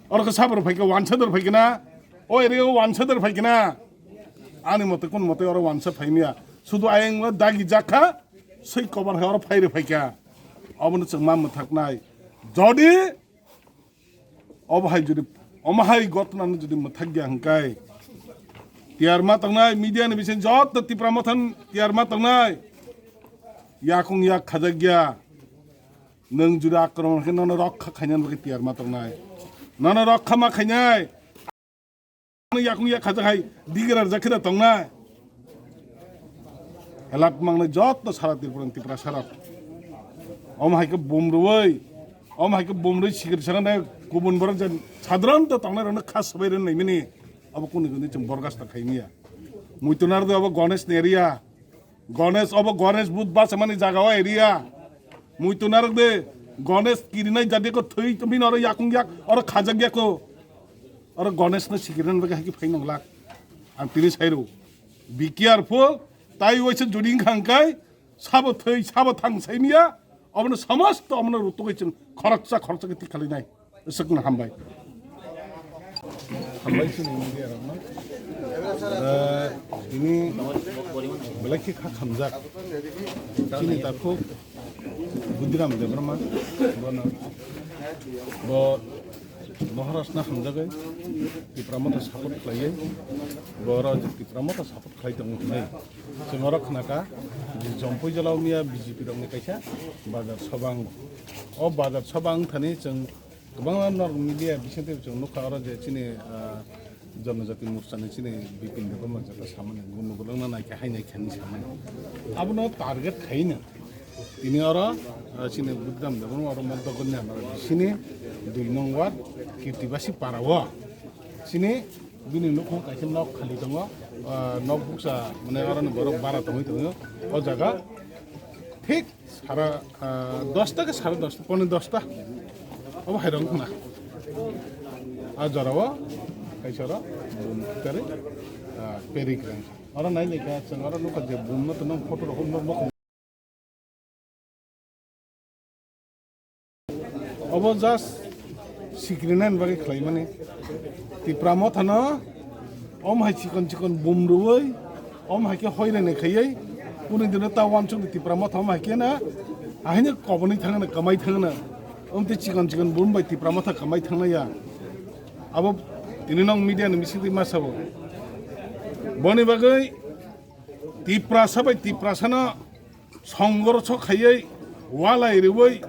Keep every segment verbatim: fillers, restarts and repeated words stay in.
Oro khe sabor phaikha, wansa dor phaikha na? O area o wansa dor phaikha na? Ani mote kun mote oro wansa phaimya. Sudu ayang dagi jakha, sei kobar hai oro phaire phaikha. Obono chwng ma mwthaknai. Jodi obo hai jodi, omo hai gotnano jodi mwthakya hwnkhe, tiyar ma tongnai, media ni bising joto Tipra Motha ni tiyar ma tongnai. Yakung yak khajakya. Nwng jodi akromon khe nono rokha khainani bagwi tiyar ma tongnai. Nono rokha ma khainai. Yakung yak khajak hai digirar jakhe da tongnai. Helap mangnai joto sara Tripura ni Tiprasa rok. Omo hai khe bum rwui, omo hai khe bum rwui sikir sana nai kubun borok jan sadharon to tongnai rokno kha swbai rwna naimani. Abo kuni kuni chwng borgas ta khaimya. Muitu narwkdi abo Ganesh ni area. Ganesh obo Ganesh but bachamani jaga o area. Muitu narwkdi Ganesh kirinai jadi ko thwi tongphino oro yakung yak oro khajak ya ko. Oro Ganesh no sikirnani bagwi hai khe phai nonglak. Ang tini sai rw. Be careful. Tai waisa jodi wngkha hwnkhe sabo thwi sabo thang saimya. Obono samasto omono rutugwi chwng khoroksa khoroksa khe tik khalinai. Swkno hambai. Hambai chini media rokno. Eh, tini belai khe kha khamjak. Chini takhuk Budiram Debbarma. Bono, bo Maharashtra hamjagwi Tipra Motha support khlaiwi. Bo oro Tipra Motha support khlai tongo hinwi. Chwng oro khnakha, Jompui Jala Miya B J P rokni kaisa bazar sobha wngo. O bazar sobha wngthani chwng kwbangma norok media bisingtwi chwng nukha oro je chini, ah, Janajati Morchani chini Bipin Debbarma jeta samani, gunu gwlwngna naikha hai naikha hinwi samani. Abono target khaina tini oro, ah, chini Budiram Debbarma oro Mokdagonni amara bisini dui nong ward Kirtibasi para o chini bini nukhung kaisa nok khali tongo, ah, nok buksa mane oro ni borok bara tongwi tongo o jaga thik sara, ah, dosta ke sare dosta, pone dosta. Obo hai rong khna. A jora o kaisa oro bum tari, ah, peri krang. Oro nai nai kha chwng oro nukha je bum no to nong photo rok nong. Obo just sikrinani bagwi khlaimani. Tipra Mothano om hai chikon chikon bum rwui, om hai khe hoirani khaiwi, kunu dino ta wansuk di Tipra Motha om hai khe na, ahaino koboni thangna, kamai thangna. Om tei chikon chikon bum bai Tipra Motha kamai thangnaya. Abo tini nong media ni bisingtwi ma sabo. Boni bagwi Tiprasa bai Tiprasano songorso khaiwi, walai rwui,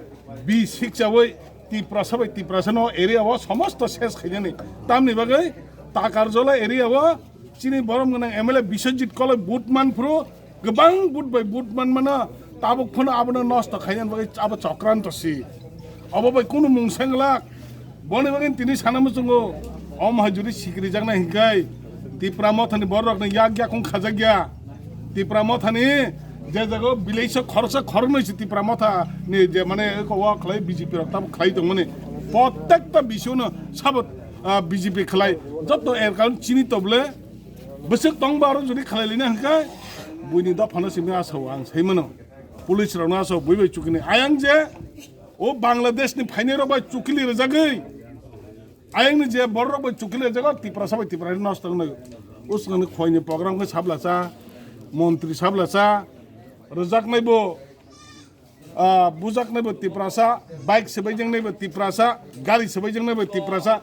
bi sikchaui, Tiprasa bai Tiprasano area o somosto ses khainani. Tamni bagwi Takarjola area o chini borom gwnang M L A Biswajit Koloi vote manphuru, kwbang vote bai vote manmano, tabuk phano abono nosto khainani bagwi abo chokranto si. Obo bai kunu mung senglak. Boni bagwi tini sana muchungo, om hai juri sikrijaknai hinkai Tipra Mothani borokni yak yakung khajakya. Tipra Mothani je jago village o khoroksa khoroknwi si Tipra Mothani je mane eko wa khlai B J P rok tamo khlai tongmani. Prottekta bisingno sabo, ah, B J P khlai. Joto account chini toble bwswk tongba aro juri khlai lina hinkai buini dophano simi asao ang saimano. Police rokno asao bui bai chukini ayang je o Bangladesh ni phainai rok bai chukili rwjagwi. Ayang ni je borok rok bai chukili rwjago Tiprasa bai Tiprasa nosto wngnai. Uswkangni khoini program khe sablacha, montri sablacha, rwjaknai bo, ah, bujaknai bo Tiprasa, bike swbaijaknai bo Tiprasa, gari swbaijaknai bo Tiprasa,